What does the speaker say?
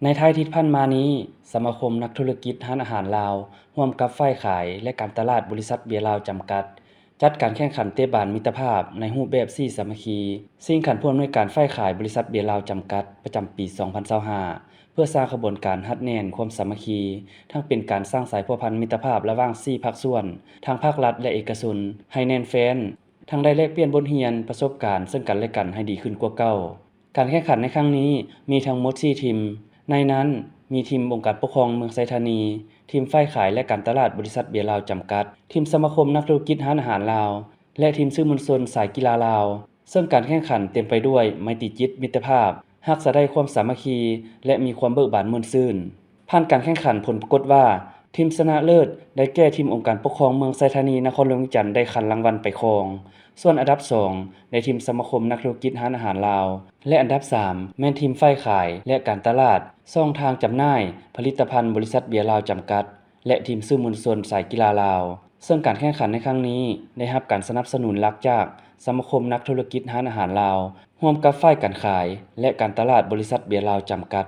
ໃນທ້າຍທິດຜ່ານມານີ້, ສະມາຄົມນັກທຸລະກິດຮ້ານອາຫານລາວ ຮ່ວມກັບຝ່າຍຂາຍ ແລະ ການຕະຫຼາດບໍລິສັດເບຍລາວຈຳກັດ ຈັດການແຂ່ງຂັນເຕະບານມິດຕະພາບໃນຮູບແບບສີສາມັກຄີ ຊິງຂັນຜູ້ອຳນວຍການຝ່າຍຂາຍບໍລິສັດເບຍລາວຈຳກັດ ປະຈຳປີສອງພັນຊາວຫ້າ ເພື່ອສ້າງຂະບວນການຮັດແໜ້ນຄວາມສາມັກຄີ, ທັງເປັນການສ້າງສາຍພົວພັນມິດຕະພາບລະຫວ່າງສີ່ພາກສ່ວນ ທັງພາກລັດ ແລະ ເອກະຊົນ ໃຫ້ແໜ້ນແຟ້ນ, ທັງໄດ້ແລກປ່ຽນບົດຮຽນ, ປະສົບການເຊິ່ງກັນ ແລະ ກັນໃຫ້ດີຂຶ້ນກວ່າເກົ່າ. ການແຂ່ງຂັນໃນຄັ້ງນີ້ມີທັງໝົດສີ່ທີມ, ໃນນັ້ນມີທີມອົງການປົກຄອງເມືອງໄຊທານີ, ທີມຝ່າຍຂາຍ ແລະ ການຕະຫຼາດບໍລິສັດເບຍລາວຈຳກັດ, ທີມສະມາຄົມນັກທຸລະກິດຮ້ານອາຫານລາວ ແລະ ທີມສື່ມວນຊົນສາຍກິລາລາວ, ເຊິ່ງການແຂ່ງຂັນເຕັມໄປດ້ວຍໄມຕີຈິດມິດຕະພາບ, ຮັກສາໄດ້ຄວາມສາມັກຄີ ແລະ ມີຄວາມເບີກບານມ່ວນຊື່ນ. ຜ່ານການແຂ່ງຂັນ, ຜົນປາກົດວ່າ ທີມຊະນະເລີດໄດ້ແກ່ທີມອົງການປົກຄອງເມືອງໄຊທານີ ນະຄອນຫຼວງວຽງຈັນ ໄດ້ຄັນລາງວັນໄປຄອງ, ສ່ວນອັນດັບສອງ ໄດ້ທີມສະມາຄົມນັກທຸລະກິດຮ້ານອາຫານລາວ ແລະ ອັນດັບສາມ ແມ່ນທີມຝ່າຍຂາຍ ແລະ ການຕະຫຼາດ ຊ່ອງທາງຈຳໜ່າຍຜະລິດຕະພັນບໍລິສັດເບຍລາວຈຳກັດ ແລະ ທີມສື່ມວນຊົນສາຍກິລາລາວ. ເຊິ່ງການແຂ່ງຂັນໃນຄັ້ງນີ້ໄດ້ຮັບການສະໜັບສະໜູນຫຼັກຈາກສະມາຄົມນັກທຸລະກິດຮ້ານອາຫານລາວ ຮ່ວມກັບຝ່າຍການຂາຍ ແລະ ການຕະຫຼາດບໍລິສັດເບຍລາວຈຳກັດ.